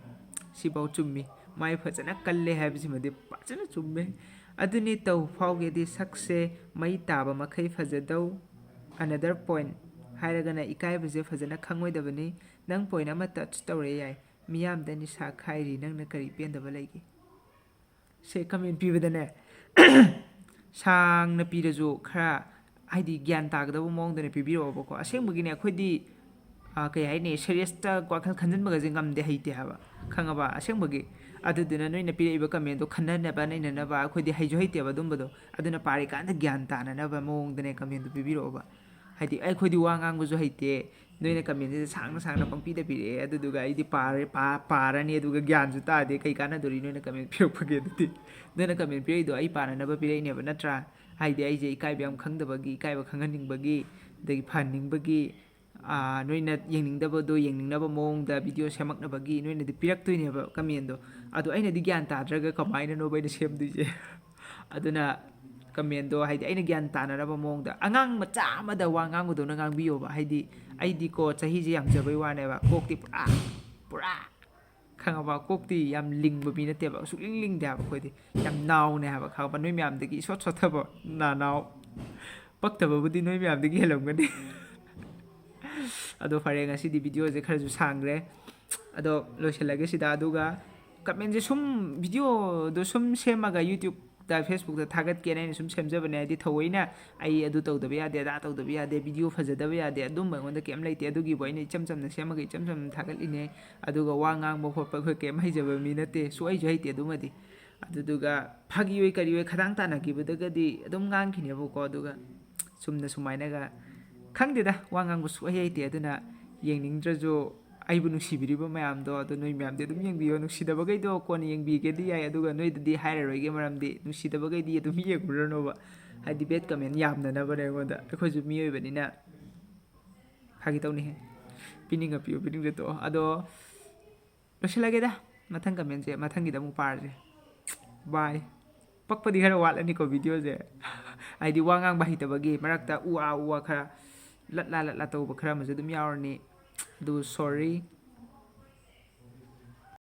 ꯁꯤꯐꯥꯎ ꯆꯨꯝꯃꯤ꯫ ꯃꯥꯏ ꯐꯖꯅ ꯀꯜꯂꯦ ꯍꯥꯏꯕꯁꯤꯃꯗꯤ ꯐꯖꯅ ꯆꯨꯝꯃꯦ꯫ ꯑꯗꯨꯅꯤ, ꯇꯧ ꯐꯥꯎꯒꯦꯗꯤ ꯁꯛꯁꯦ ꯃꯩ ꯇꯥꯕ ꯃꯈꯩ ꯐꯖꯗꯧ꯫ Another point ꯍꯥꯏꯔꯒꯅ, ꯏꯀꯥꯏꯕꯁꯦ ꯐꯖꯅ ꯈꯪꯉꯣꯏꯗꯕꯅꯤ꯫ ꯅꯪ point ꯑꯃ touch ꯇꯧꯔꯦ ꯌꯥꯏ꯫ ꯃꯤꯌꯥꯝꯗ ꯅꯤꯁꯥ ꯈꯥꯏꯔꯤ, ꯅꯪꯅ ꯀꯔꯤ ꯄꯦꯟꯗꯕ ꯂꯩꯒꯦ? ꯁꯦ comment ꯄꯤꯕꯗꯅꯦ, ꯁꯥꯡꯅ ꯄꯤꯔꯁꯨ ꯈꯔ, ꯍꯥꯏꯗꯤ, ꯒ꯭ꯌꯥꯟ ꯇꯥꯒꯗꯕ ꯃꯑꯣꯡꯗꯅꯦ ꯄꯤꯕꯤꯔꯛꯑꯣꯕꯀꯣ꯫ ꯑꯁꯦꯡꯕꯒꯤꯅꯦ, ꯑꯩꯈꯣꯏꯗꯤ, ꯑ, ꯀꯩ ꯍꯥꯏꯅꯤ, serious ꯇ ꯋꯥꯈꯜ ꯈꯟꯖꯟꯕꯒꯁꯦ ꯉꯝꯗꯦ, ꯍꯩꯇꯦ ꯍꯥꯏꯕ, ꯈꯪꯉꯕ? ꯑꯁꯦꯡꯕꯒꯤ꯫ ꯑꯗꯨꯗꯨꯅ ꯅꯣꯏꯅ ꯄꯤꯔꯛꯏꯕ comment ꯗꯣ ꯈꯟꯅꯅꯕ, ꯅꯩꯅꯅꯕ, ꯑꯩꯈꯣꯏꯗꯤ ꯍꯩꯁꯨ ꯍꯩꯇꯦꯕ ꯑꯗꯨꯝꯕꯗꯣ꯫ ꯑꯗꯨꯅ ꯄꯥꯔꯤꯀꯥꯟꯗ ꯒ꯭ꯌꯥꯟ ꯇꯥꯅꯅꯕ ꯃꯑꯣꯡꯗꯅꯦ comment ꯗꯣ ꯄꯤꯕꯤꯔꯛꯑꯣꯕ꯫ ꯍꯥꯏꯗꯤ, ꯑꯩꯈꯣꯏꯗꯤ ꯋꯥ ꯉꯥꯡꯕꯁꯨ ꯍꯩꯇꯦ, ꯅꯣꯏꯅ comment ꯁꯤꯗ ꯁꯥꯡꯅ ꯁꯥꯡꯅ ꯄꯪꯄꯤꯗ ꯄꯤꯔꯛꯑꯦ, ꯑꯗꯨꯗꯨꯒ ꯑꯩꯗꯤ ꯄꯥꯔꯦ-, ꯄꯥ-, ꯄꯥꯔꯅꯤ, ꯑꯗꯨꯒ ꯒ꯭ꯌꯥꯟꯁꯨ ꯇꯥꯗꯦ꯫ ꯀꯩ ꯀꯥꯟꯅꯗꯣꯔꯤ ꯅꯣꯏꯅ comment ꯄꯤꯔꯛꯄꯒꯤ? ꯑꯗꯨꯗꯤ ꯅꯣꯏꯅ comment ꯄꯤꯔꯛꯏꯗꯣ ꯑꯩ ꯄꯥꯅꯅꯕ ꯄꯤꯔꯛꯏꯅꯦꯕ, ꯅꯠꯇ꯭ꯔꯥ? ꯍꯥꯏꯗꯤ, ꯑꯩꯁꯦ ꯏꯀꯥꯏꯕ ꯌꯥꯝ ꯈꯪꯗꯕꯒꯤ, ꯏꯀꯥꯏꯕ ꯈꯪꯍꯟꯅꯤꯡꯕꯒꯤ, ꯑꯗꯒꯤ ꯐꯍꯟꯅꯤꯡꯕꯒꯤ, ꯑꯥ, ꯅꯣꯏꯅ ꯌꯦꯡꯅꯤꯡꯗꯕꯗꯣ ꯌꯦꯡꯅꯤꯡꯅꯕ ꯃꯑꯣꯡꯗ video ꯁꯦꯝꯃꯛꯅꯕꯒꯤ ꯅꯣꯏꯅꯗꯤ ꯄꯤꯔꯛꯇꯣꯏꯅꯦꯕ comment ꯗꯣ꯫ ꯑꯗꯣ ꯑꯩꯅꯗꯤ ꯒ꯭ꯌꯥꯟ ꯇꯥꯗ꯭ꯔꯒ ꯀꯃꯥꯏꯅꯅꯣꯕ ꯑꯩꯅ ꯁꯦꯝꯗꯣꯏꯁꯦ? ꯑꯗꯨꯅ ꯀꯃꯦꯟꯗꯣ, ꯍꯥꯏꯗꯤ, ꯑꯩꯅ ꯒ꯭ꯌꯥꯟ ꯇꯥꯅꯅꯕ ꯃꯑꯣꯡꯗ, ꯑꯉꯥꯡ ꯃꯆꯥ ꯑꯃꯗ ꯋꯥ ꯉꯥꯡꯕꯗꯧꯅ ꯉꯥꯡꯕꯤꯌꯣꯕ꯫ ꯍꯥꯏꯗꯤ, ꯑꯩꯗꯤꯀꯣ, ꯆꯍꯤꯁꯦ ꯌꯥꯝꯖꯕꯩ ꯋꯥꯅꯦꯕ, ꯀꯣꯛꯇꯤ ꯄꯨꯔꯥ, ꯄꯨꯔꯥ, ꯈꯪꯉꯕ? ꯀꯣꯛꯇꯤ ꯌꯥꯝ ꯂꯤꯡꯕ ꯃꯤ ꯅꯠꯇꯦꯕ, ꯁꯨꯛꯂꯤꯡ ꯂꯤꯡꯗꯦ ꯍꯥꯏꯕ ꯑꯩꯈꯣꯏꯗꯤ꯫ ꯌꯥꯝ ꯅꯥꯎꯅꯦ ꯍꯥꯏꯕ, ꯈꯪꯉꯕ? ꯅꯣꯏ ꯃꯌꯥꯝꯗꯒꯤ ꯏꯁꯣꯠ ꯁꯣꯠꯊꯕ ꯅꯥꯅꯥꯎ꯫ ꯄꯛꯇꯕꯕꯨꯗꯤ ꯅꯣꯏ ꯃꯌꯥꯝꯗꯒꯤ ꯍꯦꯜꯂꯝꯒꯅꯤ꯫ ꯑꯗꯣ ꯐꯔꯦ, ꯉꯁꯤꯗꯤ ꯚꯤꯗꯤꯑꯣꯁꯦ ꯈꯔꯁꯨ ꯁꯥꯡꯈ꯭ꯔꯦ꯫ ꯑꯗꯣ ꯂꯣꯏꯁꯤꯜꯂꯒꯦ ꯁꯤꯗ꯫ ꯑꯗꯨꯒ ꯀꯃꯦꯟꯁꯦ ꯁꯨꯝ, ꯚꯤꯗꯤꯑꯣꯗꯣ ꯁꯨꯝ ꯁꯦꯝꯃꯒ YouTubeꯇ, Facebookꯇ ꯊꯥꯒꯠꯀꯦꯅ ꯑꯩꯅ ꯁꯨꯝ ꯁꯦꯝꯖꯕꯅꯦ꯫ ꯍꯥꯏꯗꯤ, ꯊꯑꯣꯏꯅ ꯑꯩ ꯑꯗꯨ ꯇꯧꯗꯕ ꯌꯥꯗꯦ, ꯑꯗꯥ ꯇꯧꯗꯕ ꯌꯥꯗꯦ, ꯚꯤꯗꯤꯑꯣ ꯐꯖꯗꯕ ꯌꯥꯗꯦ, ꯑꯗꯨꯝꯕ ꯑꯩꯉꯣꯟꯗ ꯀꯩꯝ ꯂꯩꯇꯦ꯫ ꯑꯗꯨꯒꯤꯕꯨ ꯑꯩꯅ ꯏꯆꯝ ꯆꯝꯅ ꯁꯦꯝꯃꯒ ꯏꯆꯝ ꯆꯝꯅ ꯊꯥꯒꯠꯂꯤꯅꯦ꯫ ꯑꯗꯨꯒ ꯋꯥ ꯉꯥꯡꯕ ꯈꯣꯠꯄ ꯑꯩꯈꯣꯏ ꯀꯩꯝ ꯍꯩꯖꯕ ꯃꯤ ꯅꯠꯇꯦ, ꯁꯨꯛꯍꯩꯁꯨ ꯍꯩꯇꯦ ꯑꯗꯨꯃꯗꯤ꯫ ꯑꯗꯨꯗꯨꯒ ꯐꯥꯒꯤ ꯑꯣꯏ ꯀꯔꯤ ꯑꯣꯏ ꯈꯗꯥꯡ ꯇꯥꯟꯅꯈꯤꯕꯗꯒꯗꯤ ꯑꯗꯨꯝ ꯉꯥꯡꯈꯤꯅꯦꯕꯀꯣ꯫ ꯑꯗꯨꯒ ꯆꯨꯝꯅ ꯁꯨꯃꯥꯏꯅꯒ, ꯈꯪꯗꯦꯗ, ꯋꯥ ꯉꯥꯡꯕ ꯁꯨꯛꯍꯩ ꯍꯩꯇꯦ꯫ ꯑꯗꯨꯅ ꯌꯦꯡꯅꯤꯡꯗ꯭ꯔꯁꯨ, ꯑꯩꯕꯨ ꯅꯨꯡꯁꯤꯕꯤꯔꯤꯕ ꯃꯌꯥꯝꯗꯣ, ꯑꯗꯣ ꯅꯣꯏ ꯃꯌꯥꯝꯗꯤ ꯑꯗꯨꯝ ꯌꯦꯡꯕꯤꯌꯣ꯫ ꯅꯨꯡꯁꯤꯗꯕꯈꯩꯗꯣ ꯀꯣꯟꯅ ꯌꯦꯡꯕꯤꯒꯦꯗꯤ ꯌꯥꯏ, ꯑꯗꯨꯒ ꯅꯣꯏꯗꯗꯤ ꯍꯥꯏꯔꯔꯣꯏꯒꯦ, ꯃꯔꯝꯗꯤ ꯅꯨꯡꯁꯤꯗꯕꯈꯩꯗꯤ ꯑꯗꯨꯝ ꯌꯦꯡꯉꯨꯔꯅꯣꯕ꯫ ꯍꯥꯏꯗꯤ, ꯕꯦꯠ ꯀꯃꯦꯟ ꯌꯥꯝꯅꯅꯕꯅꯦ ꯑꯩꯉꯣꯟꯗ꯫ ꯑꯩꯈꯣꯏꯁꯨ ꯃꯤꯑꯣꯏꯕꯅꯤꯅ꯫ ꯐꯥꯒꯤ ꯇꯧꯅꯤꯍꯦ꯫ ꯄꯤꯅꯤꯡꯉ ꯄꯤꯌꯨ, ꯄꯤꯅꯤꯡꯗ ꯇꯣꯛꯑꯣ꯫ ꯑꯗꯣ ꯂꯣꯏꯁꯤꯜꯂꯒꯦꯗ꯫ ꯃꯊꯪ ꯀꯃꯦꯟꯁꯦ ꯃꯊꯪꯒꯤꯗ ꯑꯃꯨꯛ ꯄꯥꯔꯁꯦ꯫ ꯕꯥꯏ꯫ ꯄꯛꯄꯗꯤ ꯈꯔ ꯋꯥꯠꯂꯅꯤꯀꯣ ꯚꯤꯗꯤꯑꯣꯁꯦ꯫ ꯍꯥꯏꯗꯤ, ꯋꯥ ꯉꯥꯡꯕ ꯍꯩꯇꯕꯒꯤ ꯃꯔꯛꯇ ꯎ ꯑꯥ ꯎ ꯑꯥ ꯈꯔ, ꯂꯠꯂꯥ ꯂꯠꯂꯥ ꯇꯧꯕ ꯈꯔ ꯑꯃꯁꯨ ꯑꯗꯨꯝ ꯌꯥꯎꯔꯅꯤ꯫ ꯑꯗꯨ sorry꯫